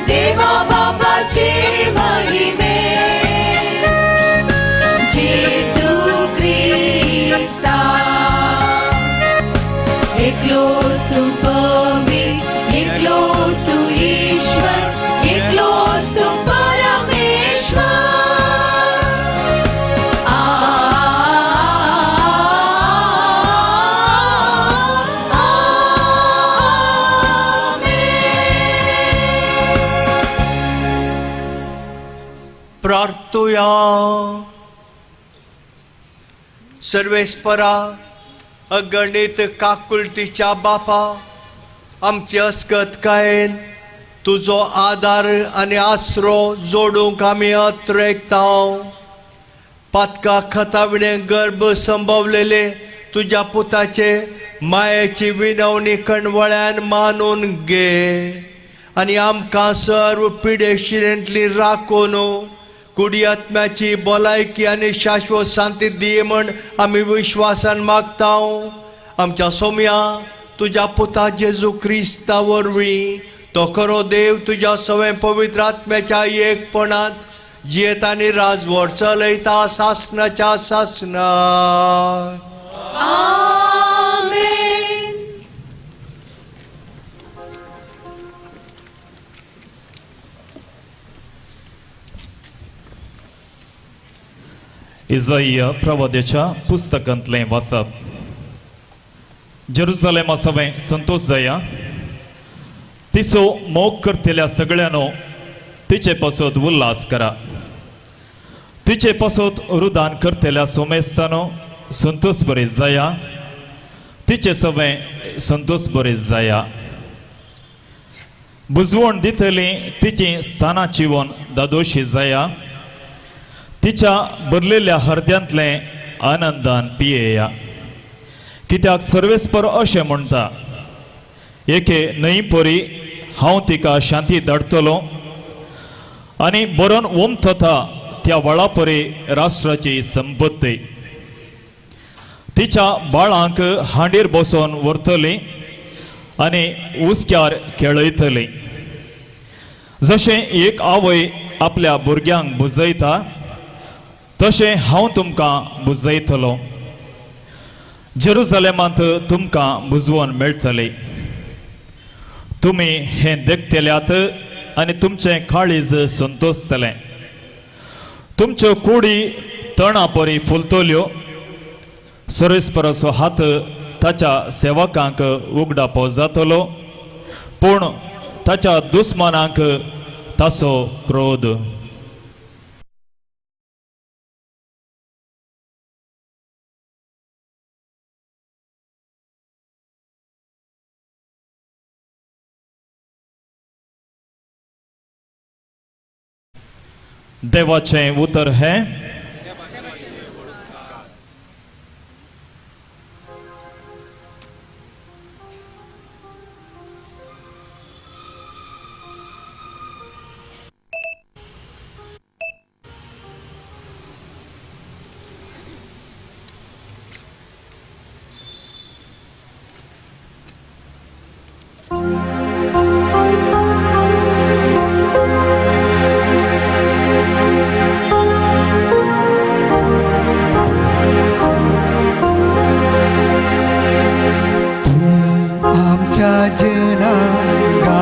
देवा बापाचे महिमे जेजू क्रिस्ता एकलोच तूं पवित्र एकलोच तूं ईश्वर एकलोच तूं परमेश्वर. आमेन. प्रार्थुया. सर्वेस्परा, अगणित काकुळटीच्या बापा, आमची अस्कतकायेन तुजो आदार आनी आसरो जोडूंक आमी अत्रेकता. पातका खताविणें गर्भ संभवलेले तुज्या पुताचे मायेची विनवणी कणवळ्यान मानून घे आनी आमकां सर्व पिडेशिरेंतली राखून कुडी आत्म्याची भलायकी आनी शाश्वत शांती दी म्हण आमी विश्वासान मागता, आमच्या सोम्या तुज्या पुता जेजू क्रिस्ता वरवीं. तो खरो देव, तुज्या सवें पवित्र आत्म्याच्या एकपणांत जियेता आनी राजवट चलयता सासनाच्या सासना. आमेन. इजाईया प्रवाद्याच्या पुस्तकांतलें वाचप. जेरुजलेमा सवें संतोष जाया, तिचो मोग करतल्या सगळ्यांनो तिचे पासत उल्हास करा. तिचे पासत रुदान करतल्या सोमेस्तानो संतोष बरे जाया, तिचे सवें संतोष बरे जाया. बुजवण दितली तिची स्थानां चिवन दादोशी जाया. तिच्या भरलेल्या हरद्यांतलें आनंदान पियेया. कित्याक सर्वेस्पर अशें म्हणटा, एके न्हंय परी हांव तिका शांती धाडटलो आनी बरोवन ओमथता त्या व्हाळा परी राष्ट्राची संपत्ती. तिच्या बाळांक हांडीर बसोवन व्हरतली आनी उस्क्यार खेळयतली. जशें एक आवय आपल्या भुरग्यांक बुजयता तशें हांव तुमकां बुजयतलो. जेरुजलेमांत तुमकां बुजवण मेळटली. तुमी हें देखतल्यात आनी तुमचें काळीज संतोसतलें. तुमच्यो कुडी तणा परी फुलतल्यो. सर्वेस्पराचो हात ताच्या सेवकांक उगडापो जातलो, पूण ताच्या दुस्मानांक ताचो क्रोध. देवाचें उतर हें. आमच्या जनांगाचो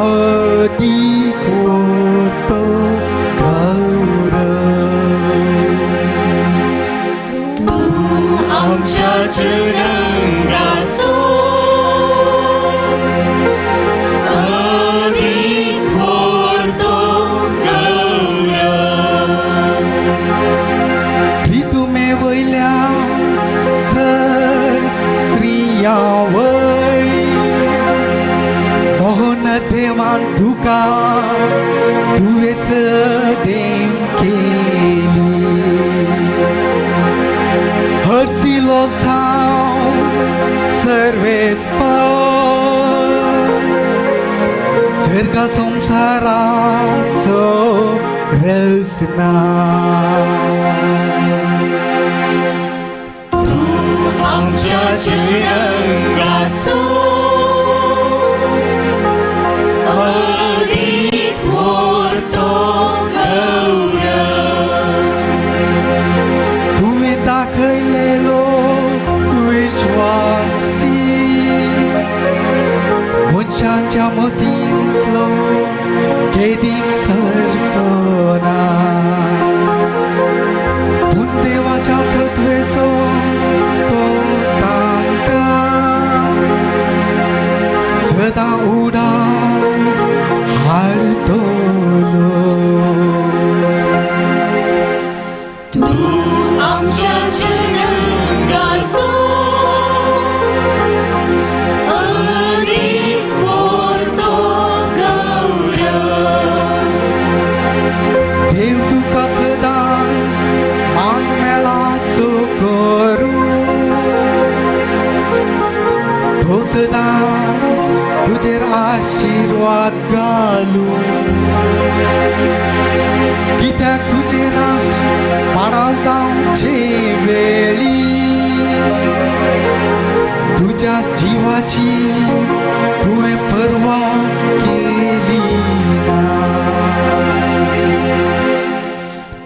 अदीक व्हडलो गौरव. आमच्या जनंगाचो अधिक व्हडलो गौरव. तुमे वयल्या सर स्त्रिया वय मोहन देवान तुका तुवेच देम केली. हरसिलो जाव सर्वेस्पर सर्गा संसाराचो रचना. आमच्या जनंगाचो अदीक व्हडतो गौरव. तुवें दाखयलेलो विश्वासी मनशांच्या मतींतलो केदीन सरसना पूण देवाच्या पृथ्वेचो तो तांकां सदां उडास हाडतलो. तूं आमच्या जनंगाचो अदीक व्हडतो गौरव. देव तुका सदांच मान मेळासो करूं, तो सदांच तुजेर आशिर्वाद घालूं. कित्याक तुजें राष्ट्र पाडा जावचे वेळी तुज्या जिवाची तुवें पर्वा केली ना.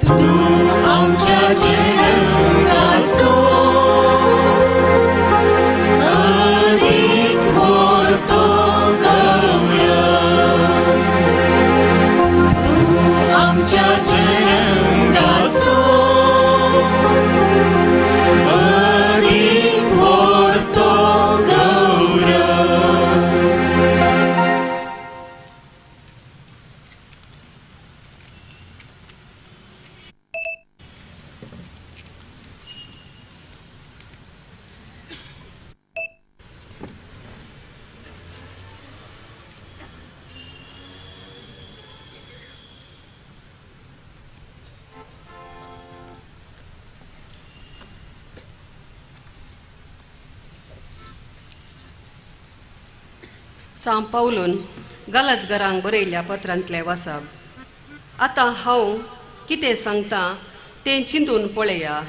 तूं आमच्या जनंगाचो अदीक व्हडतो गौरव. तूं आमच्या जनंगाचो अदीक व्हडतो गौरव. सांव पावलून गलतगरांक बरयल्ल्या पत्रांतलें वाचप. आतां हांव कितें सांगता तें चिंतून पळया.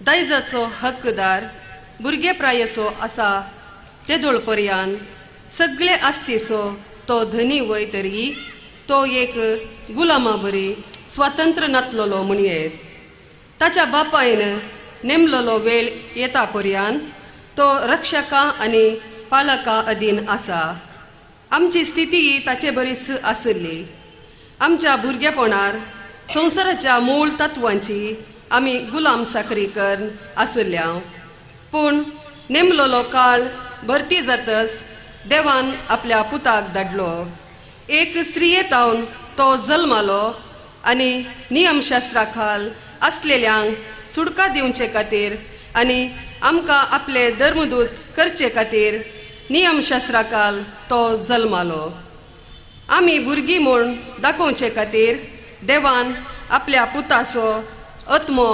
दायजाचो हक्कदार भुरगे प्रायेचो आसा तेदोळ पर्यान सगळे आस्तीचो तो धनी वय तरी तो एक गुलामा बरी स्वातंत्र्य नातलेलो म्हणयेत. ताच्या बापायन नेमलेलो वेळ येता पर्यान तो रक्षका आनी पालका अधीन आसा. आमची स्थिती ताचे बरीच आसली. आमच्या भुरगेपणार संवसाराच्या मूळ तत्वांची आमी गुलाम साकरी करून आसल्या. पूण नेमलेलो काळ भरती जातच देवान आपल्या पुताक धाडलो. एक स्त्रिये तावन तो जल्मालो आनी नियमशास्त्रा खाल आसलेल्यांक सुडका दिवचे खातीर आनी आमकां आपले धर्मदूत करचे खातीर नियमशास्त्रा खाल तो जल्मालो. आमी भुरगीं म्हूण दाखोवचे खातीर देवान आपल्या पुताचो आत्मो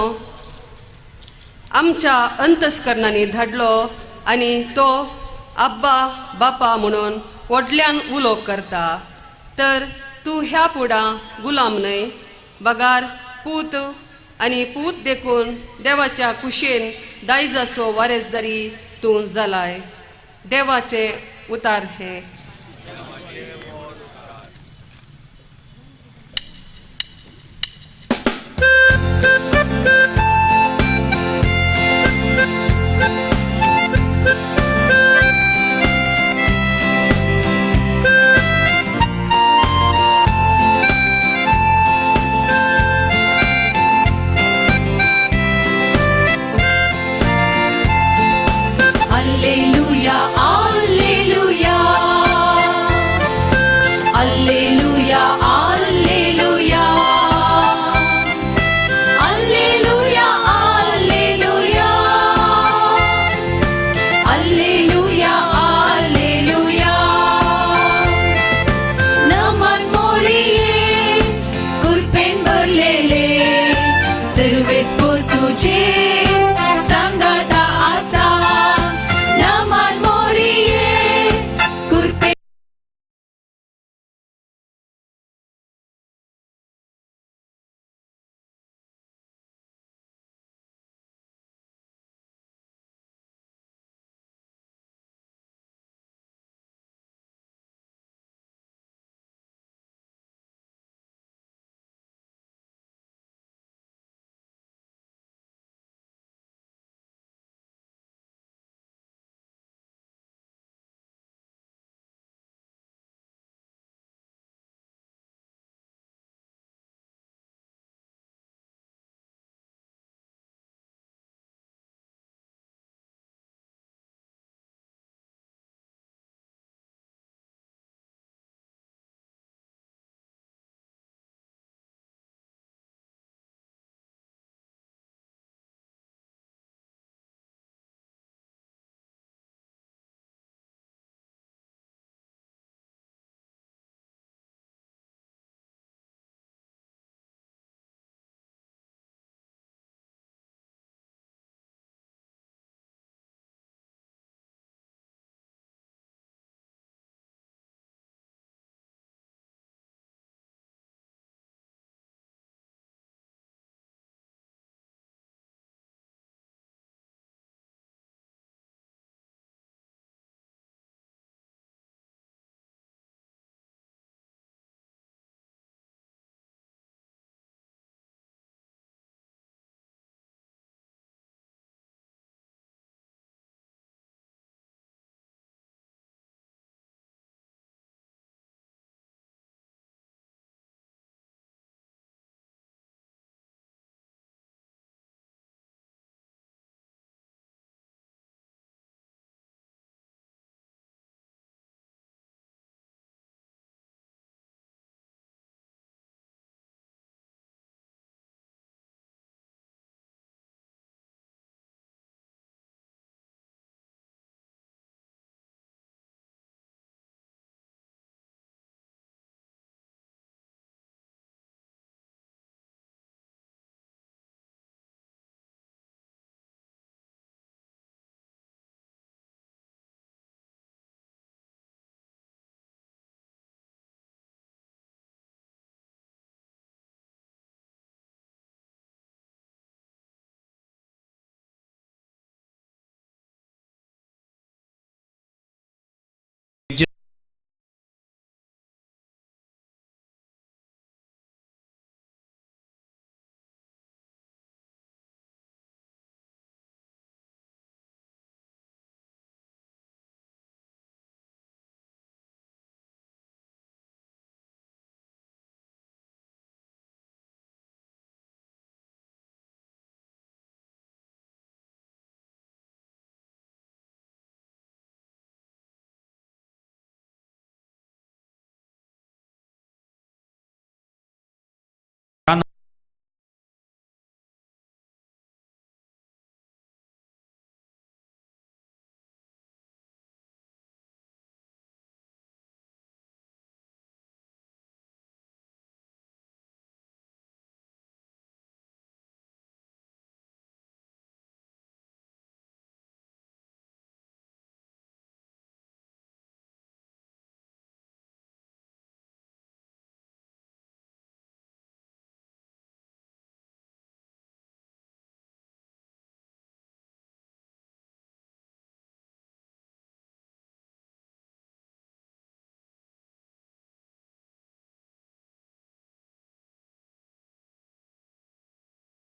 आमच्या अंतस्करणांनी धाडलो आनी तो आब्बा बापा म्हणून व्हडल्यान उलो करता. तर तूं ह्या फुडां गुलाम न्हय बगार पूत, आनी पूत देखून देवाच्या कुशेन दायजाचो वारेसदारी तूं जालाय. देवाचे उतार हे. Alleluia, Alleluia, Alleluia, Alleluia, Alleluia, Alleluia, Alleluia, Alleluia. नमन मोरिये कुरपेन भरलेले सर्वेस्पोर तुझे सांगाता आसा. नमन मोरिये कुरपेन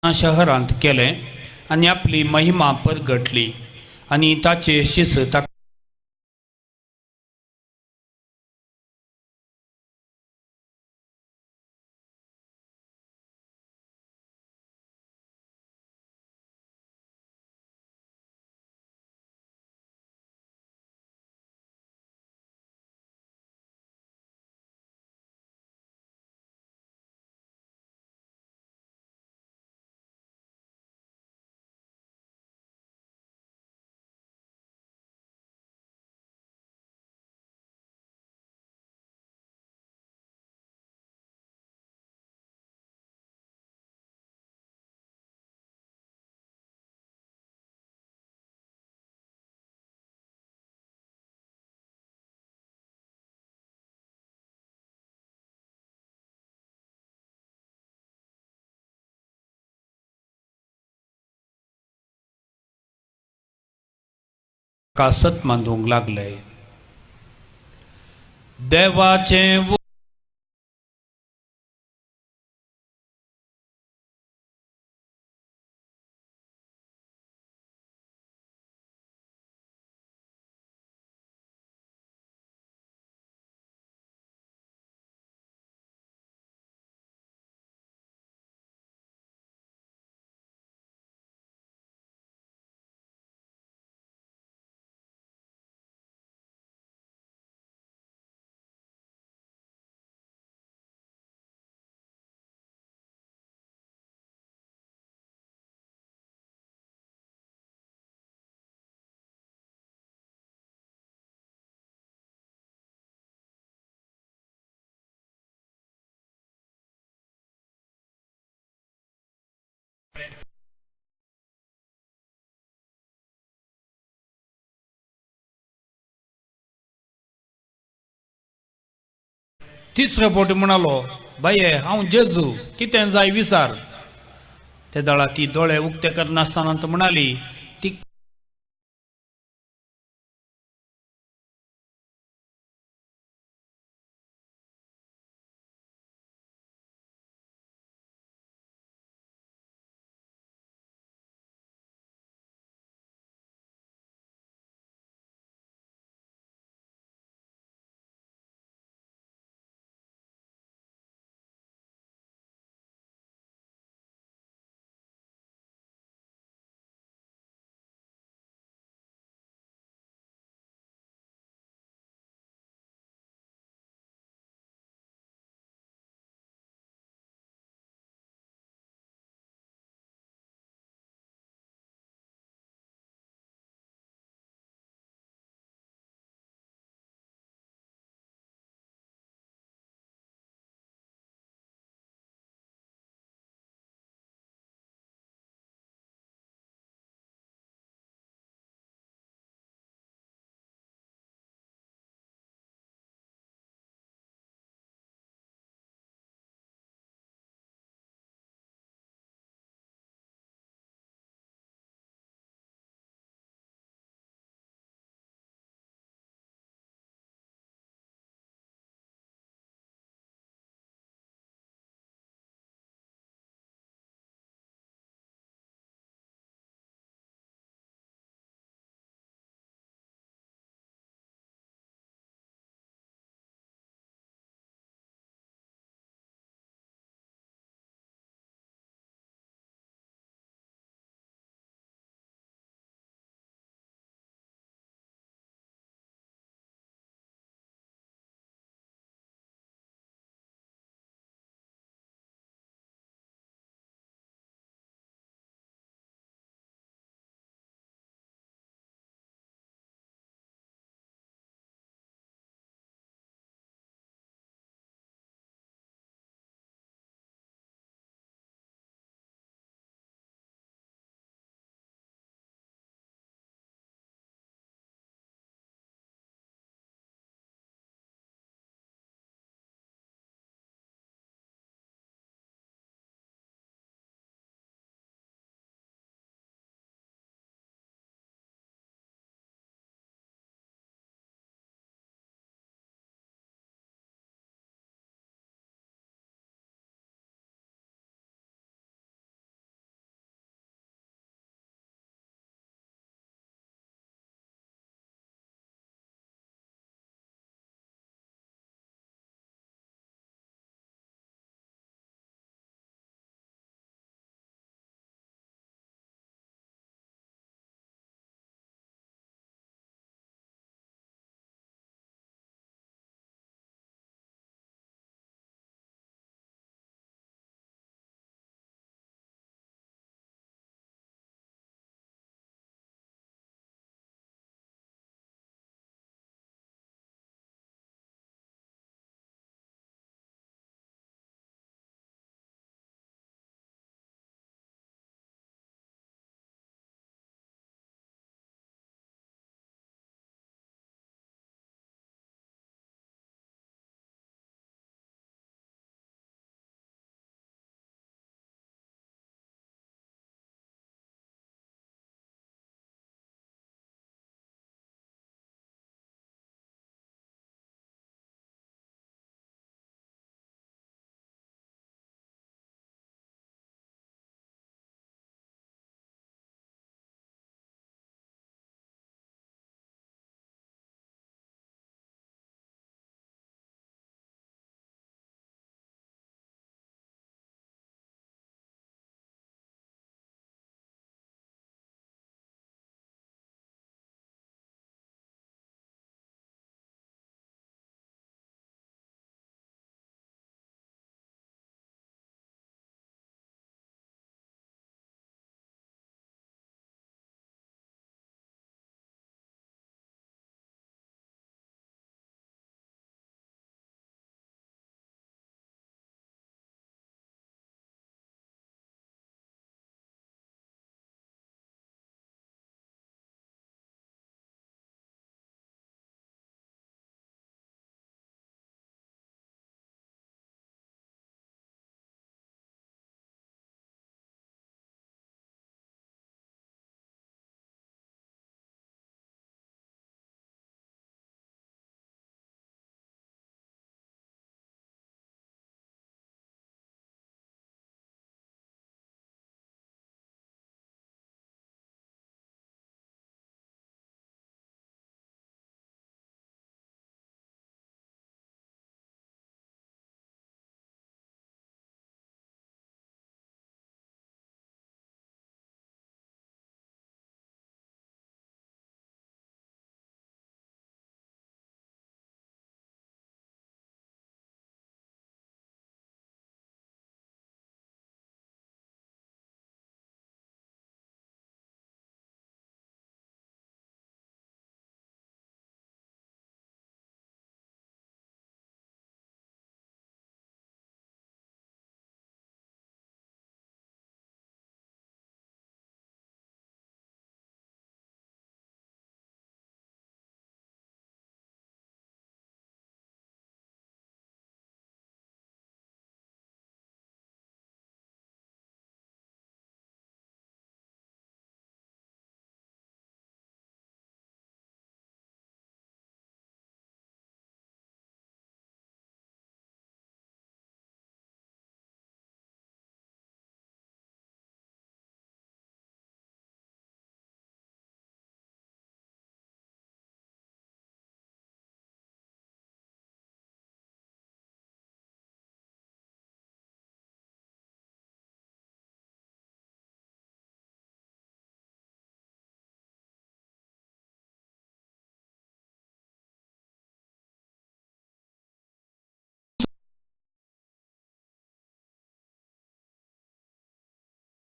शहरांत केलें आनी आपली महिमा परगटली आनी ताचे शिस ताका सत मांदूंक लागले. देवाचें तिसरे फावटी म्हणालो, बाये हांव जेजू, कितें जाय विचार. ते दळा ती दोळे उक्ते करनासतना म्हणाली, ती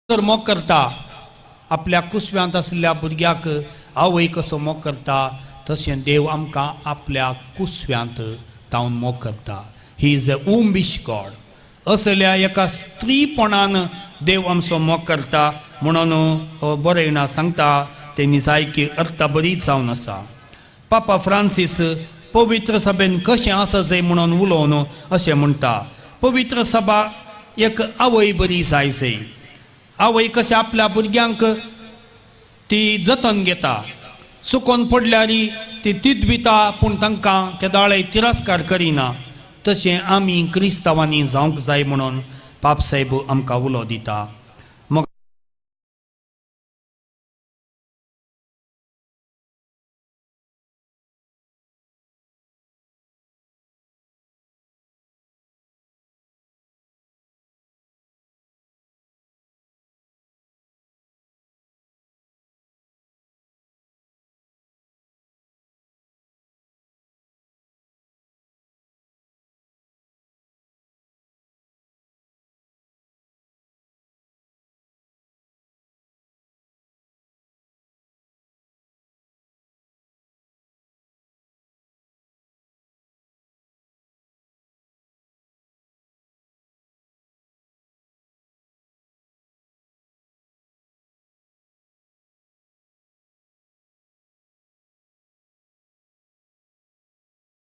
तर मोग करता आपल्या कुसव्यांत आशिल्ल्या भुरग्याक आवय कसो मोग करता तशें देव आमकां आपल्या कुसव्यांत तावन मोग करता. He is a wombish God. असल्या एका स्त्रीपणान देव आमचो मोग करता म्हणून हो बरयणा सांगता तें निजायकी अर्थ बरीच जावन आसा. पापा फ्रांसीस पवित्र सभेन कशें आसा जाय म्हणून उलोवन अशें म्हणटा, पवित्र सभा एक आवय बरी जाय जाय. आवय कशें आपल्या भुरग्यांक ती जतन घेता, चुकोन पडल्यार ती तिदविता पूण तांकां केदाळय तिरस्कार करिना, तशें आमी क्रिस्तांवांनी जावंक जाय म्हणून पाप साहेब आमकां उलो दिता.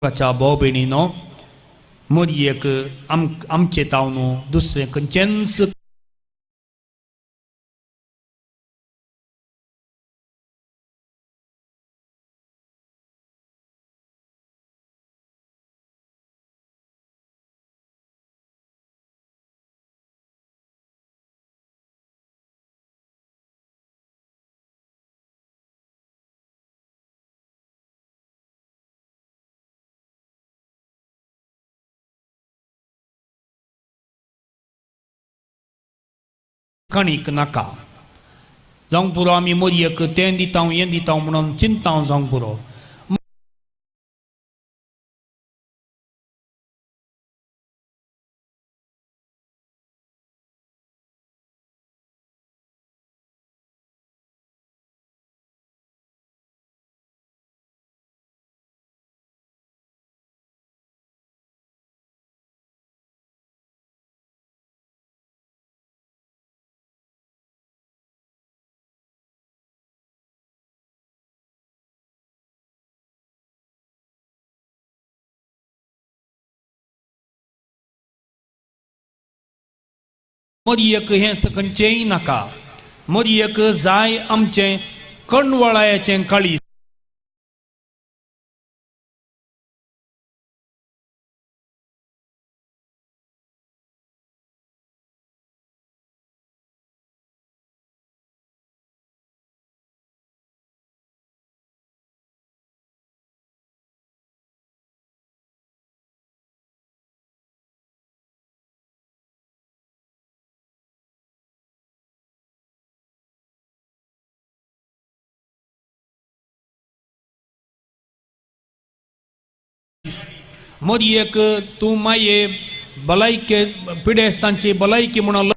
मोगाच्या भाव भयणीनो, मोरयेक आमचे तावन दुसरें खंयचेंच कणीक नाका जावंक पुरो. आमी मोरयेक तें दिता हें दिता म्हणून चिंता जावंक पुरो. मोरयेक हें खंयचेंय नाका. मोरयेक जाय आमचें कणवळायाचें काळीज. मोरयेक तूं माये भलायके पिडेस्तांची भलायकी म्हणून